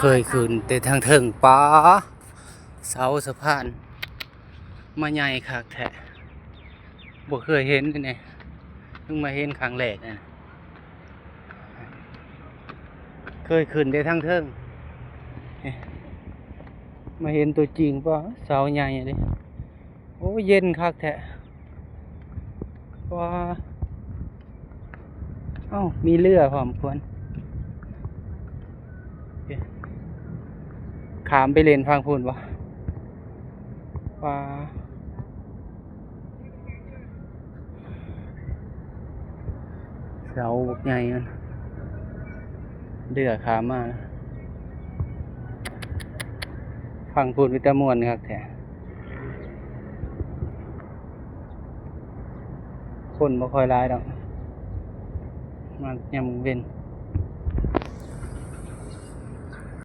ເຄີຍຂຶ້ນແຕ່ທາງເທິງ ປ້າ ເສົາສະພານມາໃຫຍ່ຄັກແທ້ ບໍ່ເຄີຍເຫັນເດນີ້ ເພິ່ງມາເຫັນຄັ້ງແລກນີ້ ເຄີຍຂຶ້ນແຕ່ທາງເທິງ ມາເຫັນຕົວຈິງ ປ້າ ເສົາໃຫຍ່ເດ. ໂອ້ ເຢັນຄັກແທ້ ວ້າ ເອົ້າ ມີເຮືອພ້ອມ ຄວນ ຂ້າມໄປຫຼິ້ນຝັ່ງພຸ້ນບໍ? ວ້າ ເສົາບັກໃຫຍ່ມັນ ເຮືອຂ້າມມາ ຝັ່ງພຸ້ນເປັນຕາມ່ວນຄັກແທ້ ຄົນບໍ່ຄ່ອຍຫຼາຍດອກ ມາຍາມເວັນ.